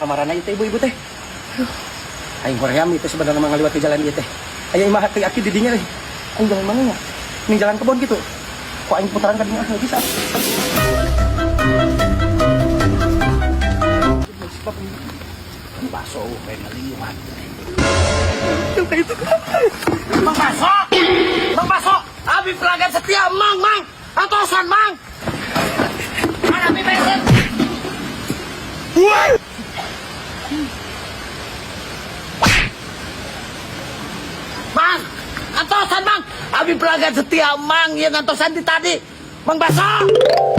Kamarana ieu teh ibu-ibu teh? Aduh. Aing hoream itu sebenarnya mah ngaliwat ke jalan ieu teh. Aya imah teh aki di dinya euy. Aing jalan mana nya? Ini jalan kebon gitu. Kok aing putaran ka dinya, ah, bisa. Baso kayak ngaliwat. Itu Mang Baso! Mang Baso! Abi pelanggan setia, Mang, Mang! Antosan, Mang! Mana abi bensin? Mang! Antosan, Mang! Abi pelanggan setia, Mang! Yang antosan di tadi! Mang Baso!